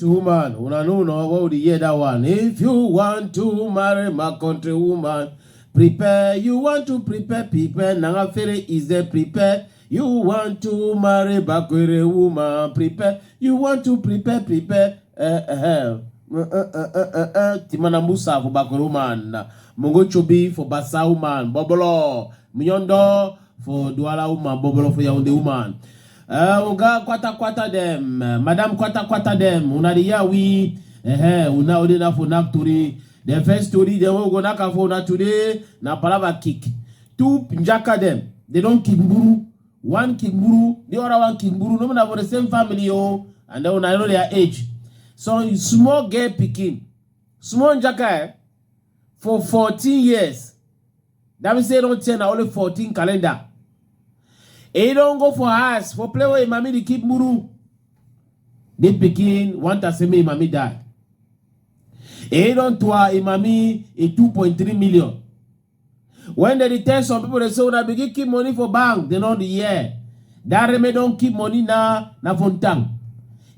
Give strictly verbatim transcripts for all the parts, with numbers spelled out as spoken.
Woman, una know no, what would you hear that one? If you want to marry my country woman, prepare. You want to prepare, prepare. Nanga fere is there, prepare. You want to marry Bakwere woman, prepare. You want to prepare, prepare. Eh, eh, eh. Eh, eh, eh, eh, eh, eh. Timana Musa for Bakwere woman. Mongo Chobi for Basa woman. Bobolo. Miondo for Douala woman. Bobolo for Yaoundé woman. Eh, Oga Kwata Kwata dem. Madame Kwata Kwata dem. Una di ya we. Eh, eh, una ode na for knack tori. The first story dem wey we go knack am for una today na palava kick. Two njaka dem. They don kick mburu. One kick mburu, the other one kick mburu. No be na for the same family o. And then una know their age. So small girl pikin, small njaka, eh, for fourteen years. That mean say e don turn na only fourteen calendar. E don go for house for play wey e mami dey keep mburu. The pikin want am say make e mami die. E don twa e mami e two point three million. When dem dey tell some people, dem say una begin keep money for bank, dem no dey hear. That reme don keep money na na for town.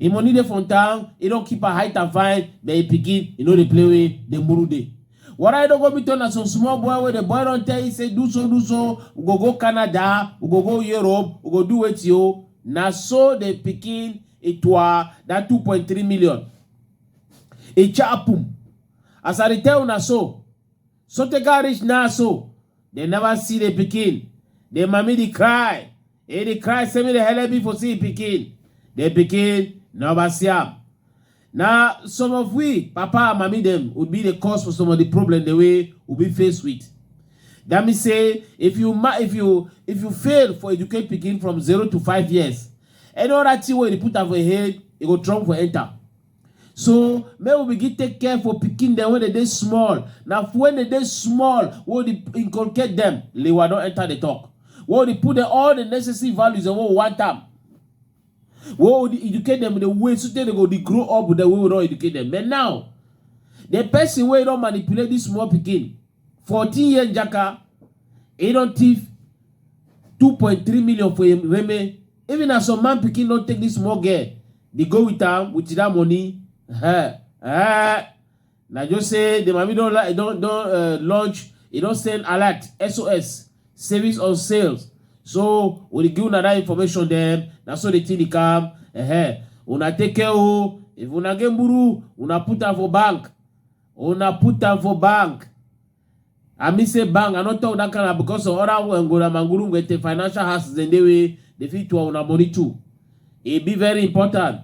E money dey for town, e don keep am height and fine, but e pikin e no dey play with the mburu dey. Wara e don go meet na some small boy wey the boy don tell e say do so do so, we go go Canada, we go go Europe, we go do wetin o. Na so the pikin e twa that two point three million. E chapum. As I dey tell una so, so take am reach now so, dem never see the pikin. The mami dey cry. E dey cry say make dem helep me for see e pikin. The pikin never see am. Na some of we papa and mami dem would be the cause for some of the problem the way we be faced with. That mean say if you ma if you if you fail for educate pikin from zero to five years, any other thing wey you dey put am for your head, e go trump for enter. So make we begin take care for pikin dem when dem dey small. Na when dem dey small, we dey inculcate dem. Liwa don enter the talk. We dey put dem all the necessary values dem wey we want am. We dey educate dem the way so tey dem go dey grow up with the way we don educate dem. But now, the person wey don manipulate this small pikin, fourteen year njaka, e don thief two point three million for him reme. Even as some man pikin don take this small girl, dey go with am with that money. Eh, eh. Na just say the mami don la- don don uh, launch. E don send alert S O S, service on sales. So we dey give una that information dem. Na so the thing dey come. Eh, una take care o. If una get mburu, una put am for bank. Una put am for bank. I mean say bank, I no talk that kind of because of other Ngola Manguru Ngwete financial houses dem dey wey dey fit twa una money too. E be very important.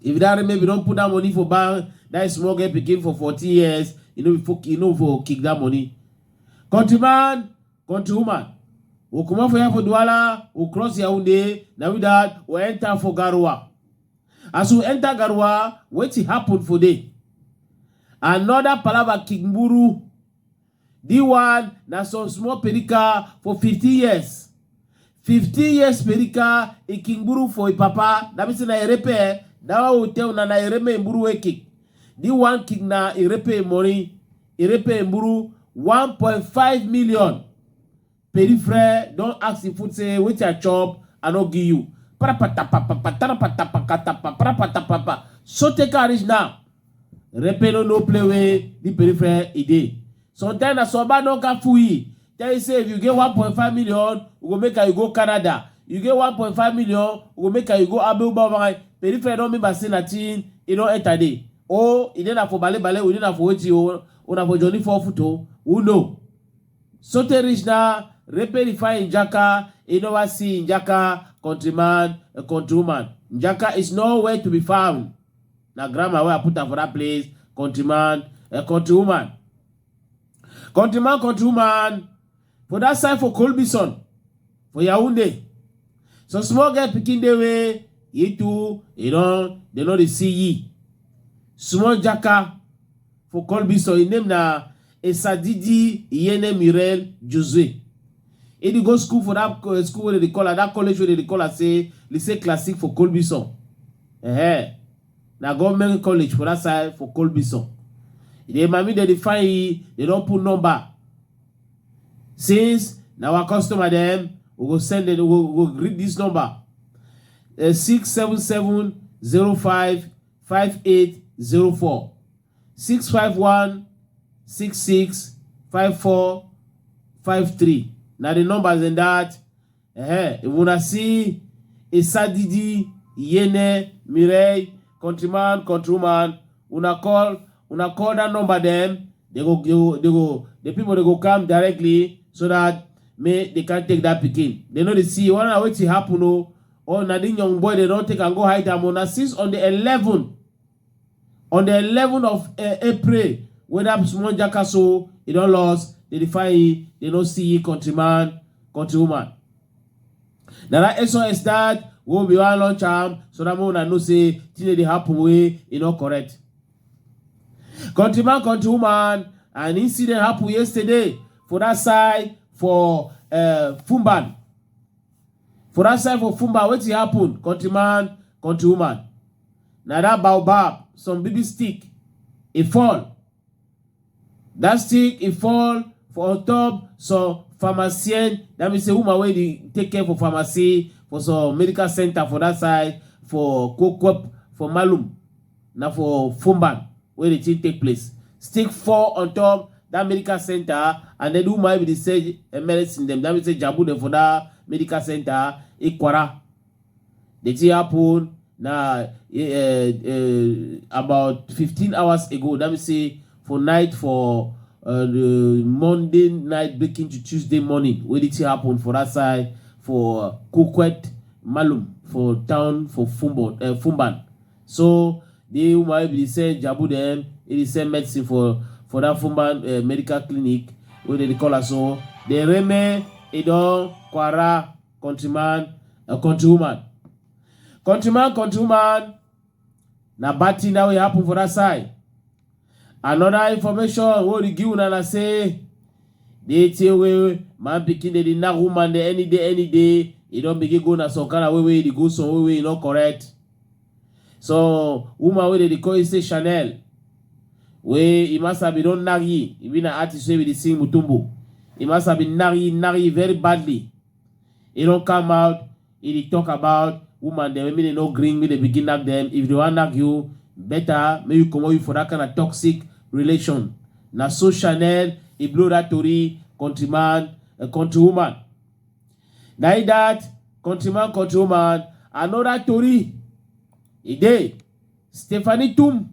If that maybe don put that money for bank, that is small girl pikin for fourteen years, you know, for you know for kick that money. Countryman, countrywoman, we comot for here for Douala, we cross Yaoundé, na we that we enter for Garoua. As we enter Garoua, wetin happen for there? Another palava kick mburu. The one na some small perika for fifteen years. Fifteen years perika e kick mburu for e papa. That mean say na e repe. That one we tell una na e repe e mburu wey kick. The one kick na e repe e money. E repe e mburu one point five million. Peripheral don ask the food say wetin I chop, I no give you. Parapatapapa, tarapatapakatapa, parapatapapa. So take am reach now. Repe no no play wey the peripheral e dey. Sometimes na soba no ka fuyi. Tell you say if you get one point five million, we go make you go Canada. You get one point five million, we go make you go Abuja. Peripheral don mean by say na thing e don enter dey. Oh, e dey na for bale bale, we dey na for wetin o, una for journey for foot o. Who know? So tey reach now, repe dey find njaka, e never see njaka, countryman, a countrywoman. Njaka is nowhere to be found. Na grammar wey I put am for that place, countryman, a countrywoman. Countryman, countrywoman, for that side for Colbison, for Yaoundé. So small girl pikin dey wey, yi too, e don, dem no dey see yi. Small njaka for Colbison, e name na Esadidi Yene Mirel Josue. E dey go school for that uh, school wey dem dey call am, that college wey dem dey call am say Lycée Classique for Colbison. Eh, na government college for that side for Colbison. The mami dem dey find yi, dem don put number. Since na our customer dem, we go send dem, we go, we go read this number. Uh, six seven seven zero five five eight zero four, six five one six six five four five three. Na the numbers in that. Eh, if una see Esadidi, Yene, Mireille, countryman, countrywoman, una call, una call that number dem. They go, they go, they go, the people they go come directly so that may they can take that pikin. They know they see one wetin happen o. Oh, na the young boy they don't take and go hide am o. Na since on the eleven, on the eleven of eh, April, wey that small jackass so e don lost, they dey find yi, they no see yi, countryman, countrywoman. Na that S O S that we be wan launch am so that make una know say thing dey happen wey e no correct. Countryman, countrywoman, an incident happen yesterday for that side for eh, Foumban. For that side for Foumban, wetin happen? Countryman, countrywoman. Na that baobab, some baby stick, e fall. That stick e fall for on top some pharmacienne. That mean say woman wey dey take care for pharmacy for some medical center for that side for Kokwep for Malum. Na for Foumban wey the thing take place. Stick fall on top that medical center, and then the woman wey be dey sell eh, medicine dem, that mean say jabu dem for that medical center, e kwara. The thing happen na eh, eh, eh, about fifteen hours ago. That mean say for night for uh, the Monday night breaking to Tuesday morning, wey the thing happen for that side for Kukwet Malum for town for Fumbo, uh, Fumban. So the woman wey be dey sell jabu dem, e dey sell medicine for for that Fumban uh, medical clinic wey dem dey call her so. The reme e don kwara, countryman, uh, countrywoman. Countryman, countrywoman, na bad thing that wey happen for that side. Another information wey we give una na say the thing wey man pikin dey dey knack woman dey any day, any day, e don begin go na some kind of way wey e dey go some way wey e no correct. So woman wey dey dey call yi say Chanel, wey e must have been don knack yi, e be na artist wey be dey sing Mutumbu. E must have been knack yi, knack yi very badly. E don come out, e dey talk about woman dem wey make dem no gree make dem begin knack dem. If dem wan knack you, better make you comot you for that kind of toxic relation. Na so Chanel e blow that tori, countryman, a countrywoman. Na yi that, countryman, countrywoman, another tori e dey. Stephanie Tum,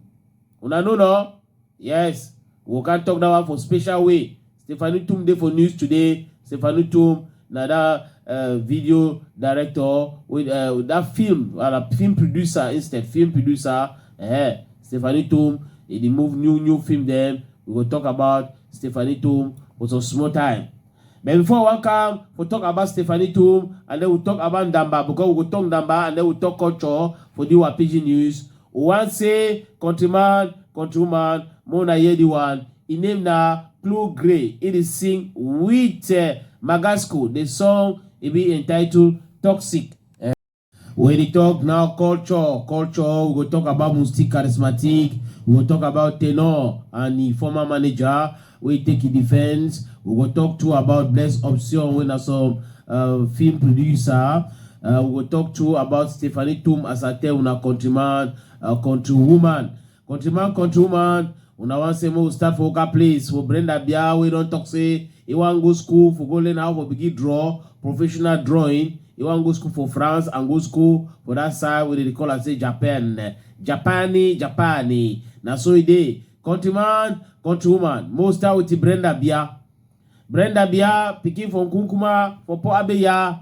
una know no? Yes, we go come talk that one for special way. Stephanie Tum dey for news today. Stephanie Tum na that uh, video director with uh, that film, uh, film producer instead, film producer. Eh, Stephanie Tum, e dey move new new film dem. We go talk about Stephanie Tum for some small time. But before I wan come, we talk about Stephanie Tum, and then we talk about Ndamba, because we go talk Ndamba, and then we talk culture for the Wa Pidgin News. We wan say, countryman, countrywoman, make una hear the one. E name na Clo Gray. E dey sing with uh, Magasco. The song e be entitled Toxic. Wey dey talk now culture, culture, we go talk about Moustique Charismatique, we go talk about Tenor and yi former manager wey take yi defense, we go talk too about Blaise Option wey na some uh, film producer, uh, we go talk too about Stephanie Tum as I tell una countryman, uh, countrywoman. Countryman, countrywoman, una wan say make we start for Oka place for Brenda Bia wey don talk say e wan go school for go learn how for begin draw professional drawing. E wan go school for France and go school for that side wey dey call am say Japan. Japani, Japani. Na so e dey. Countryman, countrywoman, make we start with Brenda Bia. Brenda Bia, pikin for Nkunkuma for Port Abaya,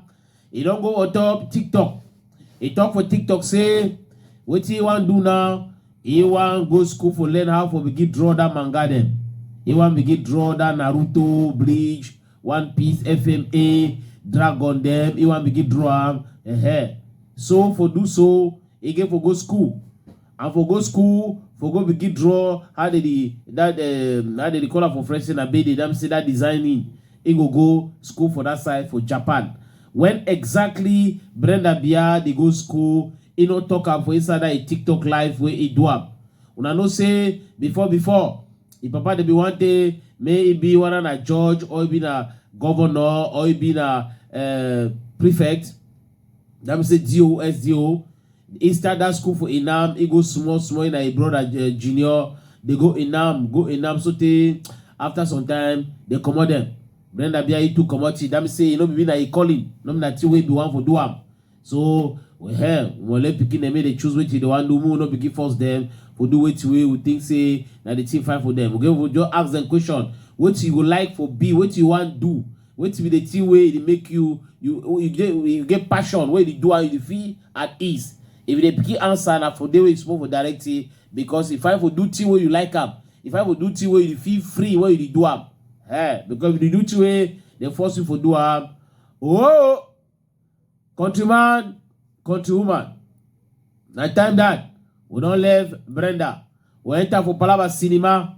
e don go on top TikTok. E talk for TikTok say wetin e wan do now, e wan go school for learn how for begin draw that manga dem. E wan begin draw that Naruto, Bleach, One Piece, F M A, Dragon dem. E wan begin draw am. Uh-huh. So for do so, e get for go school. And for go school, for go begin draw how they dey that um, how they dey call am for French say na bede. That mean say that designing. E go go school for that side for Japan. When exactly Brenda Bia dey go school, e no talk am for inside that e TikTok live wey e do am. Una know say before before, e papa dey be one day may e be one na judge or e be na governor or e be na uh, prefect. That mean say D O, S D O. He start that school for Inam. He go small small, he na him brother, eh, Junior. They go Inam, go Inam. So tey after some time, they comot them. Brenda Bia, he too comot. That mean say e no be na e calling, no be na thing wey be wan for do am. So we, eh, we let pikin dem make they choose wetin they wan do. Make we no begin force them for do wetin wey we think say na the thing fine for them. We go just ask them question: wetin you go like for be? Wetin you wan do? Wetin be the thing wey dey make you, you, you get, you get passion, wey you dey do and you dey feel at ease? If the pikin answer, na for there wey you suppose for direct it, because e fine for do thing wey you like am. E fine for do thing wey you dey feel free when you dey do am. Eh, because if you dey do thing wey dem force you for do am, oh, countryman, countrywoman, na time that we don leave Brenda. We enter for Palaba Cinema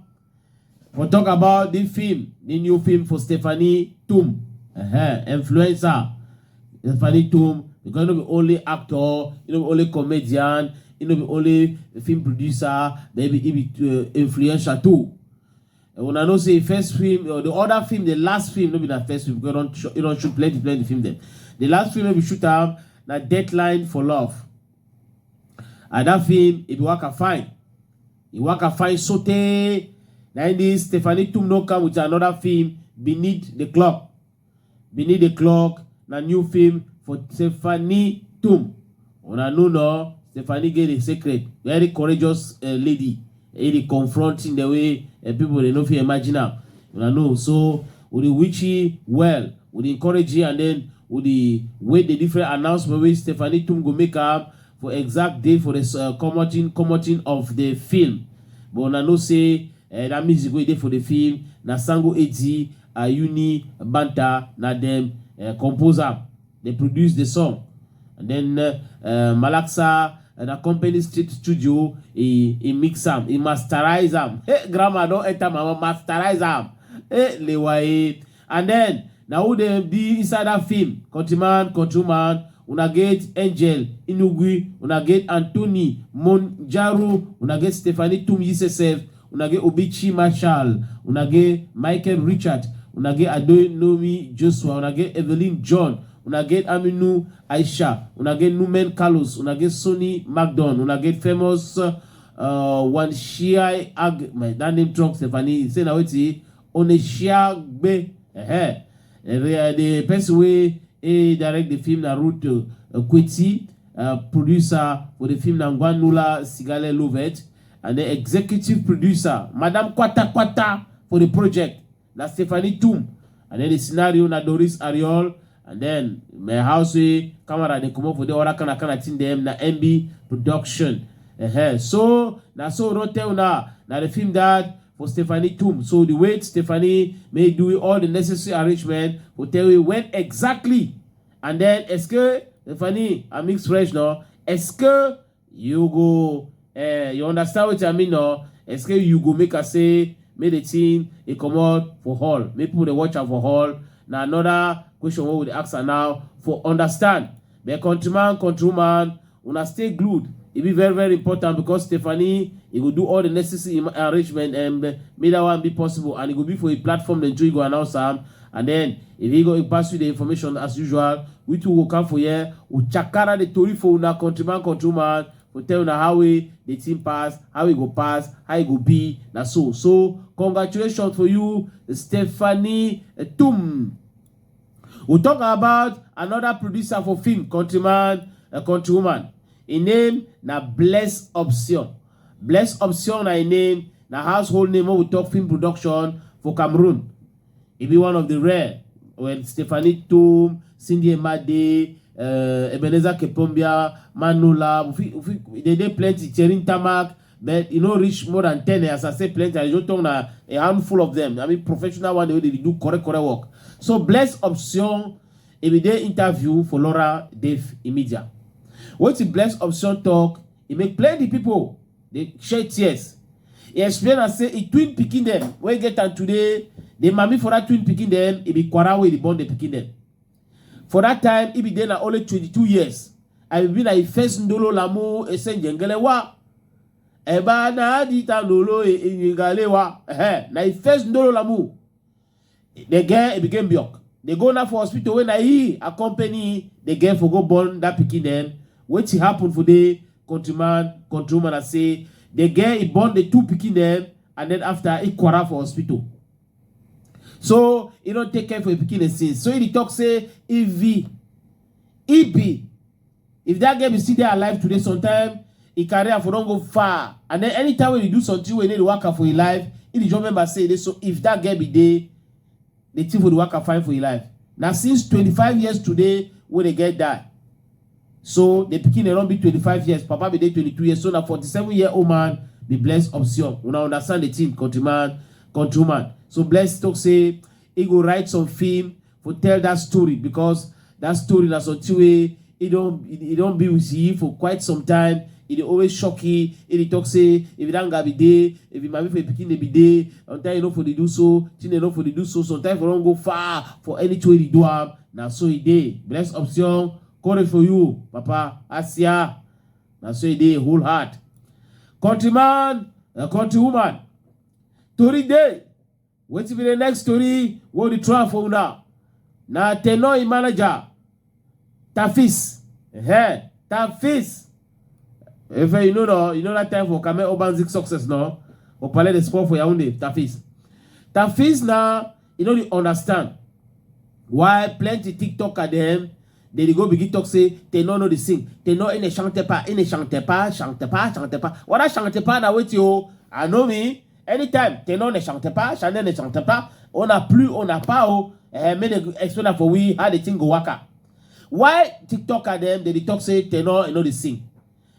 for talk about the film, the new film for Stephanie Tum, uh-huh, influencer Stephanie Tum, because e no be only actor, e no be only comedian, e no be only film producer, but e be, e be, uh, influencer too. And una know say first film, or the other film, the last film, no be na first film, because e don sh-, e don shoot plenty, plenty film dem. The last film wey be shoot am na Deadline for Love. And that film, e be waka fine. E waka fine sotey. Na im this Stephanie Tum no come with another film, Beneath the Clock. Beneath the Clock na new film for Stephanie Tum. Una know no, Stephanie get a secret. Very courageous, eh, lady. E dey confront thing the way, eh, people dey no fit imagine am. Una know, so we dey wish yi well. We dey encourage yi, and then we dey wait the different announcement wey Stephanie Tum go make am for exact day for the, uh, commoting, commoting of the film. But una know say, eh, that music wey dey for the film na Sango Edi, Ayuni Banta, na dem, eh, compose am. They produce the song. And then, uh, uh, Malaxa, uh, na company street studio, he, he mix am, he masterize am. Hey, grandma don enter, mama masterize am. Hey, lewa, eh. And then, na who dem be inside that film? Countryman, countrywoman, una get Angel Inugui, una get Anthony Monjaru, una get Stephanie Tum yi sef, una get Obichi Marshall, una get Michael Richard, una get Adonomi Joshua, una get Evelyn John, una get Aminu Aisha, una get Numen Carlos, una get Sony Magdon, una get famous, uh, Wanshia Ag-, my, that name drop Stephanie, say na wetin? Oneshia Gbe, eh, eh. The, the person wey, eh, direct the film na Ruth, uh, Kweti, uh, producer for the film na Ngwanula Sigale Lovet, and the executive producer, Madam Kwata Kwata for the project, na Stephanie Tum, and then the scenario na Doris Ariol, and then my house wey camera dey comot for the other kind of, kind of thing dem na M B Production. Uh-huh. So na so we don tell una, na the film that for Stephanie Tum. So the wait Stephanie make do all the necessary arrangement for tell we when exactly. And then, est-ce que Stephanie, I mix fresh no? Est-ce que you go, eh, you understand wetin I mean no? Est-ce que you go make her say make the thing e comot for hall, make people dey watch am for hall? Na another question wey we dey ask her now for understand. But countryman, countrywoman, una stay glued. E be very, very important because Stephanie, e go do all the necessary im-, arrangement and, eh, make that one be possible, and e go be for a platform dem too, e go announce am. And then if e go, e pass you the information as usual, we too go come for here, we chakara the tori for una, countryman, countrywoman, for tell una how we the thing pass, how e go pass, how e go be. Na so. So congratulations for you, Stephanie, eh, Tum. We talk about another producer for film, countryman, a countrywoman. Im name na Bless Option. Bless Option na im name, na household name when we talk film production for Cameroon. E be one of the rare. When Stephanie Tum, Cindy Emade, uh, Ebenezer Kepombia, Manola, we fit, we fit, they dey plenty, Cherin Tamak, but e no reach more than ten. As I say plenty, I just talk na a handful of them. I mean, professional one, they, they do correct, correct work. So Bless Option, e be dey interview for Laura Dave Imedia. Wetin Bless Option talk, e make plenty people dey shed tears. E explain am say e twin pikin dem wey get am today, the mami for that twin pikin dem, e be Kwara wey dey born the pikin dem. For that time, e be dey na only twenty-two years. I be na e first ndolo lamu ese njengele wa. Eba na adita ndolo e, e nyingale wa. Eh, na e first ndolo lamu. The girl, e became biok. They go now for hospital wey na he accompany the girl for go born that pikin dem. Wetin happen for the countryman, countrywoman, I say, the girl, he born the two pikin dem, and then after, he quarrel for hospital. So, he don take care for the pikin dem since. So, he dey talk say, if he, he be, if that girl be still dey alive today, sometime, he career for don go far. And then, anytime when he do something wey need work for his life, he dey just remember say, so if that girl be dey, the thing for the work fine for his life. Now, since twenty-five years today, when the girl die, so the pikin dem don be twenty-five years, papa be dey twenty-two years, so na forty-seven year old man be Bless Option. Una understand the thing, countryman, countrywoman. So Bless talk say he go write some film for tell that story, because that story na something wey he don, he, he don be with he for quite some time. He dey always shock he. He dey talk say, if that girl be dey, if he mami for the pikin dem be dey, sometimes he no for dey do so, thing dem no for dey do so, sometimes for don go far for anything wey he do am. Na so he dey. Bless Option, quarrel for you, papa. Asia. Na so he dey, whole heart. Countryman, uh, countrywoman. Tori dey. Wetin be the next story wey we dey throw am for una? Na Tenor e manager, Tafis. Eh, Tafis. If you know, no, you know that time for Kame Urban Zik Success, no? For Palais des Sports for Yaoundé, Tafis. Tafis na, you know, dey understand why plenty TikToker dem, dem dey go begin talk say, Tenor no dey sing. Tenor, il ne chante pas, il ne chante pas, chante pas, chante pas. What that chante pas na wetin o? I know me. Anytime, Tenor ne chante pas, Chanel ne chante pas, on a plus, on a pas, oh. Eh, make dem explain am for we how the thing go waka. Why TikToker dem, dem dey talk say Tenor, e no dey sing?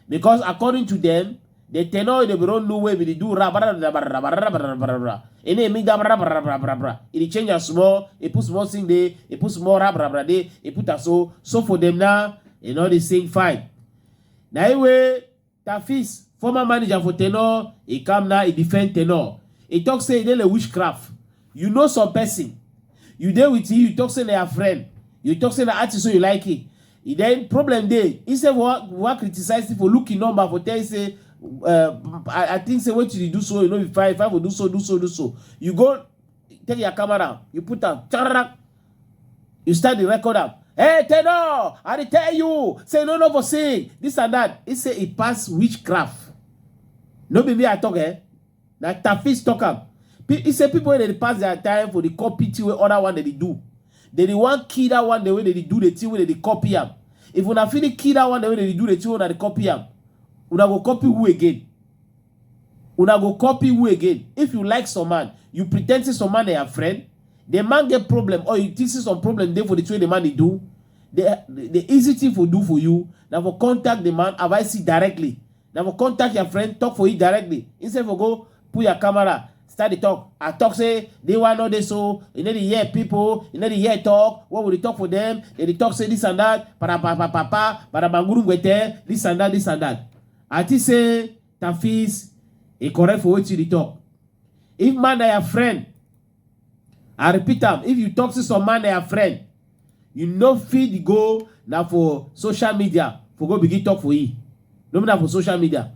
Because according to them, the Tenor, e dey be run new way, be dey do rap, bra, bra, bra, bra, bra, bra, bra, bra. E no make that bra, bra, bra, bra, bra. E dey change am small, e put small sing dey, e put small rap, bra, bra, dey, e put am so. So for them now, e no dey sing fine. Na e wey Tafis, former manager for Tenor, e come now, e defend Tenor. E talk say e dey like witchcraft. You know some person, you dey with you, you talk say na your friend, you talk say na artist, so you like it. E then problem dey. Instead for wa, wa criticize, for look e number, for tell you say, uh, I, I think say wetin you dey do so, you no be fine, fine for do so, do so, do so. You go take your camera, you put am, chararak, you start dey record am. Hey, Tenor, I dey tell you, say no, no for sing, this and that. He say e pass witchcraft. No be me I talk, eh? Na Tafis talk am. Pe, he say people wey dey pass their time for dey copy thing wey other one dem dey do. Dem dey wan kill that one dem wey dem dey do the thing wey dem dey copy am. If una fit dey kill that one dem wey dem dey do the thing wey una dey copy am, una go copy who again? Una go copy who again? If you like some man, you pretend say some man na your friend, the man get problem, or you think say some problem dey for the thing wey the man dey do, the, the, the easy thing for do for you na for contact the man, advise him directly. Na for contact your friend, talk for him directly. Instead for go put your camera, start dey talk. I talk say, this one no dey so, you no dey hear people, you no dey hear talk, what we dey talk for them? Dem dey talk say this and that, para pa pa pa pa, para banguru ngwete, this and that, this and that. I think say Tafis, e correct for wetin you dey talk. If man na your friend, I repeat am, if you talk say some man na your friend, you no fit go na for social media for go begin talk for e. No be na for social media.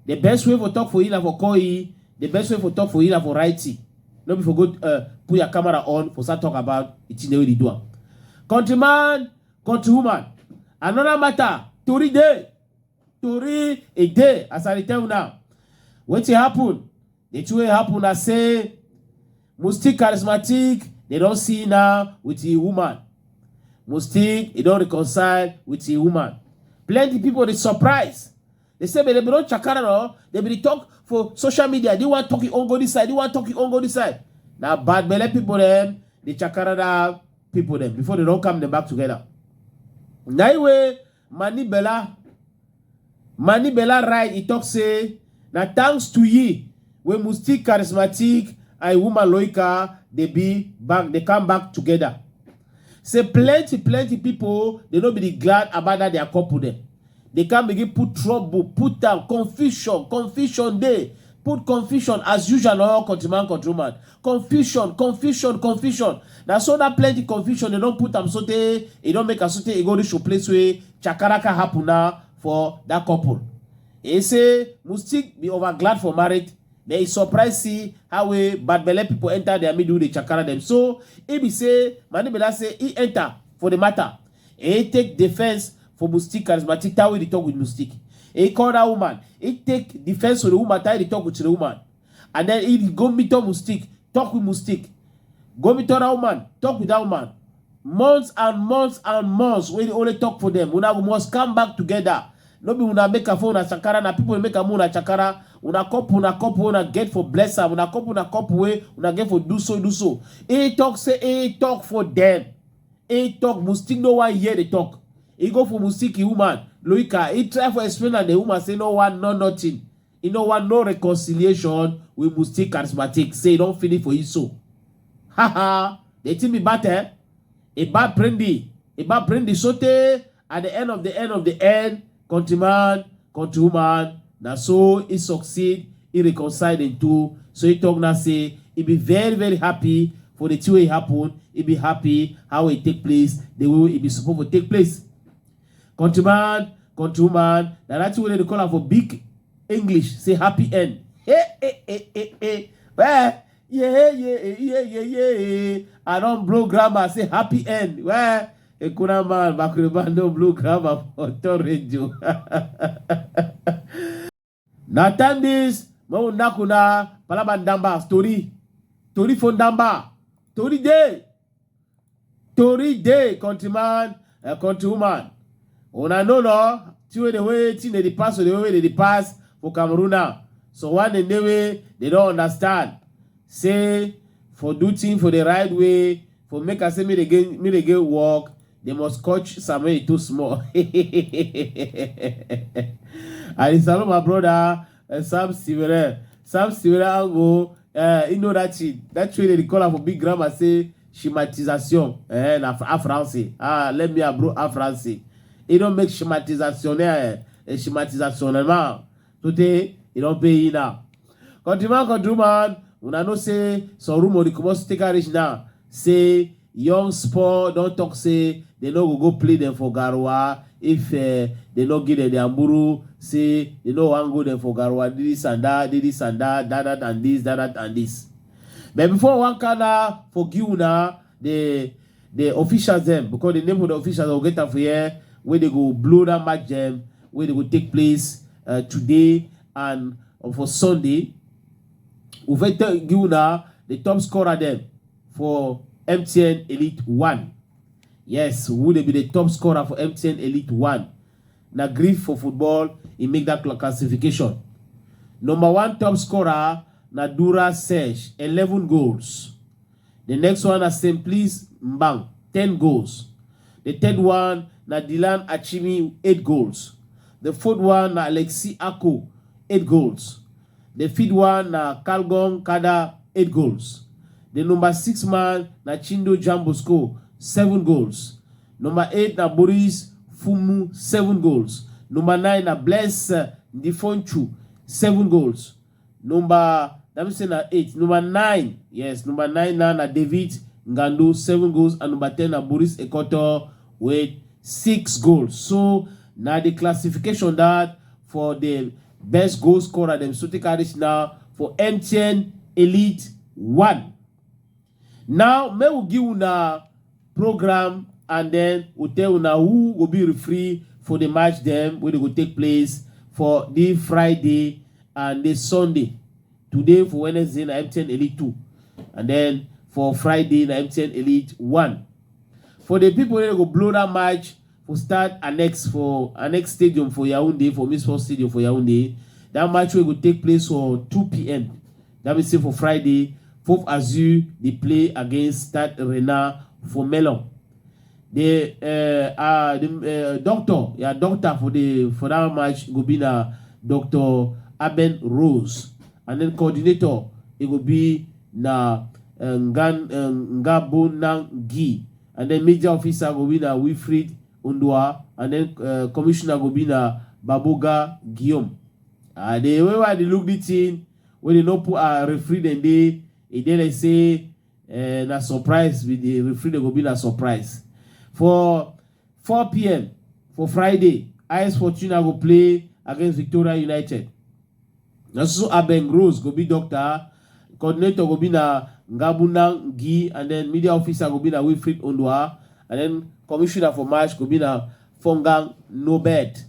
The best way for talk for e na for call e. The best way for talk for e na for write e. No be for go, uh, put your camera on for start talk about the thing wey dey do am. Countryman, countrywoman, another matter, tori dey. Tori e dey, as I dey tell una. Wetin happen? The thing wey happen na say Moustique Charismatique, dem don see now with him woman. Moustique, e don reconcile with him woman. Plenty people dey surprise. Dem say, but dem be don chakara, no? Dem be dey talk for social media. This one talk e own go this side, this one talk e own go this side. Na bad belle people dem dey chakara that people dem before dem don come dem back together. Na e wey Manibela, Manibela write, e talk say, na thanks to yi wey Moustique Charismatique and e woman Loika dey be back, dey come back together. Say plenty, plenty people, dem no be dey glad about that their couple dem. Dem come begin put trouble, put am, confusion, confusion dey. Put confusion as usual, no, countryman, countrywoman. Confusion, confusion, confusion. Na so that plenty confusion dem don put am sotey, e don make am sotey e go reach to place wey chakara come happen now for that couple. E say Moustique be over glad for married, but e surprise see how wey bad belle people enter their middle dey chakara dem. So e be say Manibela say e enter for the matter. E take defense for Moustique Charismatique, time wey e dey talk with Moustique. E call that woman, e take defense for the woman, time e dey talk with the woman. And then e go meet up Moustique, talk with Moustique. Go meet other woman, talk with that woman. Months and months and months wey dey only talk for them. Una go must come back together. No be una make am for una chakara, na people make am una chakara. Una couple, una couple, una get for bless am. Una couple, una couple wey una get for do so, do so. E talk say, e talk for them. E talk, Moustique no wan hear the talk. E go for Moustique woman, Loika. E try for explain am, the woman say no wan, no nothing. E no wan no reconciliation with Moustique Charismatique. Say e don finish for e so. Ha ha. The thing be bad, eh? E bad plenty. E bad plenty. So tey at the end of the end of the end, countryman, countrywoman, na so e succeed, e reconcile dem two. So e talk now say e be very, very happy for the thing wey happen. E be happy how e take place, the way e be suppose for take place. Countryman, countrywoman, na that thing wey dem dey call am for big English, say happy end. Hey, hey, hey, hey, hey. Well, yeah, yeah, yeah, yeah, yeah. I don blow grammar, say happy end. Well, Ekuna man, Bakuriba don blow grammar for top radio. Na time this, ma una kuna, palaba ndamba, story. Story for ndamba. Story dey. Tori dey, countryman, eh, countrywoman. Una know, no? Thing wey dey, wey thing dey dey pass, so the way wey dey dey pass for Cameroon now. So one dem dey wey dem don understand. Say, for do thing for the right way, for make am say make dey get, make dey get work, dem must scotch some wey e too small. I dey salute my brother, eh, Sam Sivere. Sam Sivere Ango, eh, you know that thing. That thing wey dey call am for big grammar say schématisation. Eh, na Fra-, a français. Ah, let me abro a français. E don make schématisation, eh, eh, schématisation, eh, man. Today, e don pay e now. Countryman, countrywoman, una know say some rumor dey comot take am reach now. Say Young Sport don talk say dem no go go play dem for Garoua if, eh, dem no give dem their mburu, say dem no wan go dem for Garoua, this and that, this and that, that, that and this, that, that and this. But before I wan carry for give una the, the officials dem, because the name of the officials I go get am for here, wey dey go blow that match dem, wey dey go take place, uh, today and for Sunday. We fit tell, give una the top scorer dem for M T N Elite One. Yes, who dey be the top scorer for M T N Elite One? Na grief for football, e make that cla-, classification. Number one top scorer na Dura Serge, eleven goals. The next one na Simplice Mbang, ten goals. The third one na Dylan Achimi, eight goals. The fourth one na Alexis Ako, eight goals. The fifth one na Kalgon Kada, eight goals. The number six man na Chindo Jambosco, seven goals. Number eight na Boris Fumu, seven goals. Number nine na Blaise Ndifonchu, seven goals. Number, let me say na eight. Number nine, yes, number nine na, na David Ngandu, seven goals, and number ten na Boris Ekoto with six goals. So na the classification that for the best goal scorer dem so take reach now for M T N Elite One. Now, make we give una program and then we tell una who go be referee for the match dem wey dey go take place for the Friday and the Sunday. Today for Wednesday na M T N Elite Two, and then for Friday na M T N Elite One. For the people wey go blow that match for start Annex, for Annex Stadium for Yaoundé, for Miss Sports Stadium for Yaoundé, that match wey go take place for two P M. That mean say for Friday, Fauve Azur dey play against Stade Rennais for Melon. The, uh, uh, the, uh, doctor, yeah, doctor for the, for that match go be na Doctor Aben Rose, and then coordinator e go be na, uh, Ngan, uh, Ngabonang Guy, and then media officer go be na Wilfried Ondua, and then, uh, commissioner go be na Baboga Guillaume. Uh, the way wey I dey look the thing, wey dey no put, uh, referee dem dey, e dey like say, eh, na surprise with the referee, dey go be na surprise. For four P M for Friday, I S Fortuna go play against Victoria United. Na so Abeng Rose go be doctor, coordinator go be na Ngabuna Ngi, and then media officer go be na Wilfried Ondua, and then commissioner for match go be na Fongang Nobet.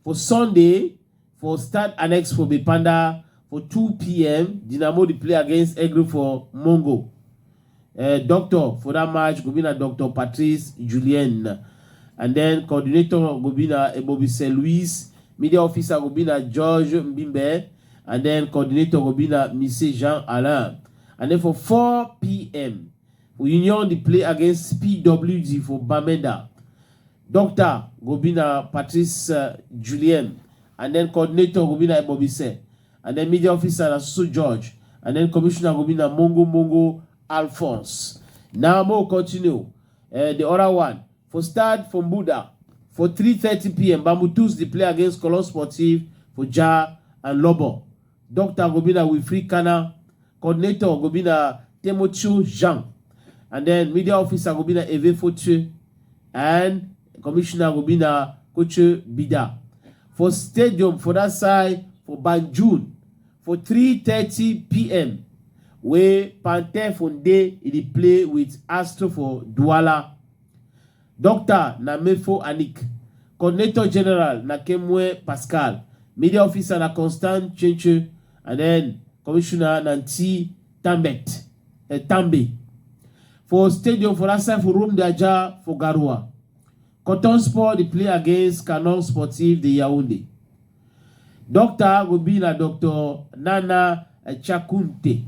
For Sunday, for Stade Annexe for Bepanda, for two p m, Dynamo dey play against Aigle for Mongo. Eh, doctor for that match go be na Doctor Patrice Julien. And then coordinator go be na Ebobise Louis. Media officer go be na George Mbimbe. And then coordinator go be na Monsieur Jean Alain. And then for four p m, for Union dey play against P W D for Bamenda. Doctor go be na Patrice, uh, Julien. And then coordinator go be na Ebobise. And then media officer na Susu George. And then commissioner go be na Mongo Mongo Alphonse. Now, mo continue. Eh, the other one. For Stade for Mbuda, for three thirty p m, Bambou Tous dey play against Colonne Sportive for Dja and Lobo. Doctor go be na Wilfried Kana. Coordinator go be na Timothy Jean. And then media officer go be na Eve Fortier. And commissioner go be na Coach Bida. For stadium for that side, for Banjul, for three thirty p m, wey Panther for Nde, e dey play with Astro for Douala. Doctor na Mefo Anik. Coordinator general na Kemwe Pascal. Media officer na Constant Chenche. And then commissioner na Nti Tambet, eh, Tambe. For stadium for that side for Rome de Aja for Garoua, Coton Sport dey play against Canon Sportif de Yaoundé. Doctor go be na Doctor Nana, eh, Chakunte.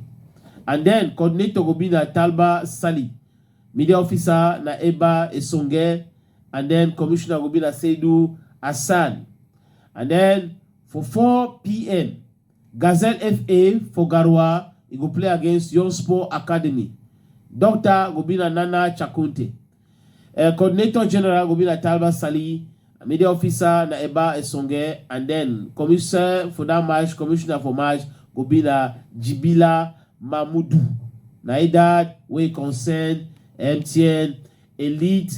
And then coordinator go be na Talba Sali. Media officer na Eba Esonge. And then commissioner go be na Seydou Hassan. And then for four p m, Gazelle F A for Garoua, e go play against Young Sport Academy. Doctor go be na Nana Chakunte. Eh, coordinator general go be na Talba Sali. Media officer na Eba Esonge. And then commissioner for that match, commissioner for match go be na Jibila Mamudu. Na e that wey concern M T N Elite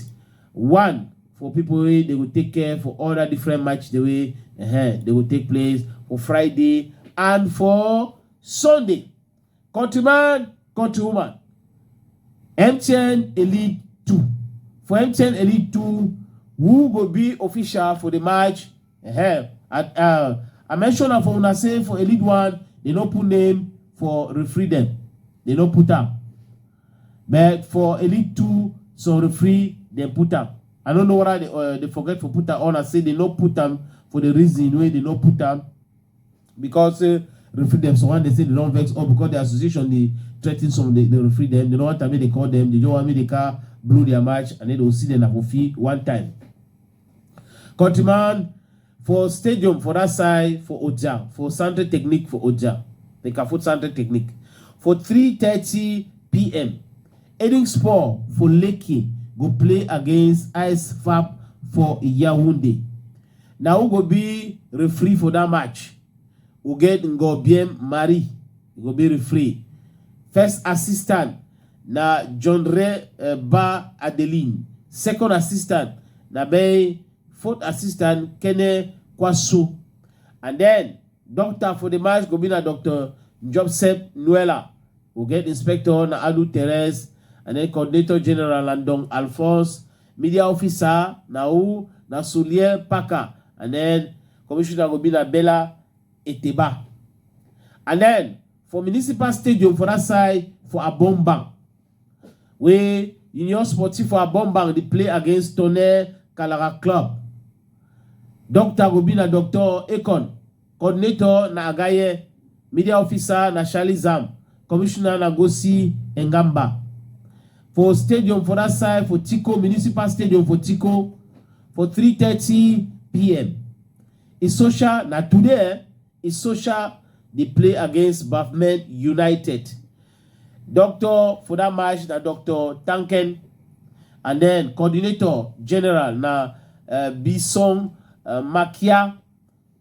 One, for people wey dey go take care for all that different match the way, eh, dey go take place for Friday and for Sunday. Countryman, countrywoman, M T N Elite Two. For M T N Elite Two, who go be official for the match? Eh, I, uh, I mention am for una say for Elite One, they no put name for referee dem. They no put am. But for Elite Two, some referee dem put am. I no know whether they, uh, they forget for put am or na say they no put am for the reason wey they no put am. Because, uh, referee dem, some one dey say they don vex up because the association dey threaten some the, the referee dem. They no want am make they call dem. They just want make they can blow their match and then they go see them na for field one time. Countryman, for stadium for that side for Oja, for Centre Technique for Oja, the Kafut Centre Technique, for three thirty p m, Edding Sport for Lekki go play against Ice Fab for Yaoundé. Na who go be referee for that match? We get Ngobiem Marie, e go be referee. First assistant na John Re, eh, Ba Adeline. Second assistant na Bay. Fourth assistant Kene Kwasu. And then doctor for the match go be na Doctor Joseph Nuela. We get inspector na Adu Therese. And then coordinator general na Ndong Alphonse. Media officer na who? Na Sulier Paka. And then commissioner go be na Bella Eteba. And then for Municipal Stadium for that side for Abombang, wey Union Sportif for Abombang dey play against Tonnerre Kalara Club. Doctor go be na Doctor Ekon. Coordinator na Agaye. Media officer na Charlie Zam. Commissioner na Gosi Engamba. For stadium for that side for Tiko, Municipal Stadium for Tiko, for three thirty p m, e social na today, eh? E social dey play against Bafmen United. Doctor for that match na Doctor Tanken. And then coordinator general na, uh, Bison, uh, Makia.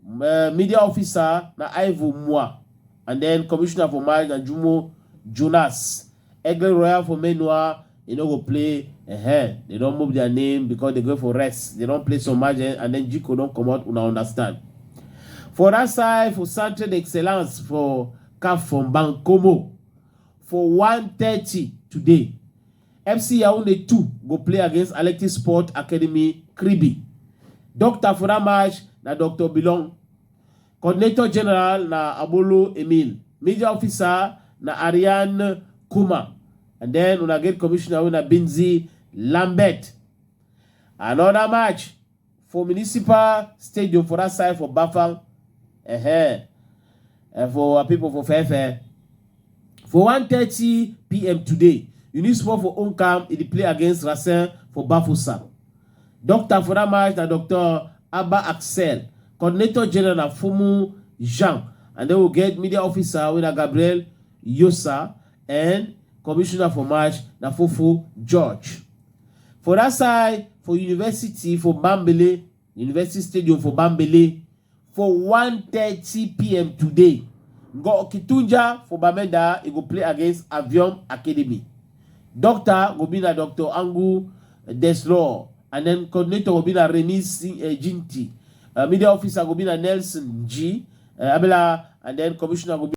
Uh, media officer na Ivo Mwa. And then commissioner for match na Jumo Jonas. Aigle Royal for Menoir, e no go play. Uh-huh. They don move their name because they go for rest. They don play some match, eh, and then Jiko don comot, una understand. For that side, for Centre d'Excellence for CAF for Mbankomo, for one thirty today, F C Yaoundé two go play against Athletic Sport Academy Kribi. Doctor for that match na Doctor Bilong. Coordinator General na Abolo Emile. Media Officer na Ariane Kuma. And then una get Commissioner wey na Binzi Lambert. Another match for Municipal Stadium for that side for Bafang. Uh-huh. And for our people for Fefe. For one thirty p m today, Unisport for Onkam, e dey play against Racing for Bafoussam. Doctor for that match na Doctor Abba Axel. Coordinator General na Fumu Jean. And then we get media officer wey na Gabriel Yosa. And commissioner for match na Fofo George. For that side, for university for Bambele, University Stadium for Bambele, for one thirty p m today, Ngo Kitunja for Bamenda, e go play against Avion Academy. Doctor go be na Doctor Angu Deslor, and then coordinator go be na Remy Si-, eh, Jinti. Uh, media officer go be na Nelson G, uh, Abela, and then commissioner go be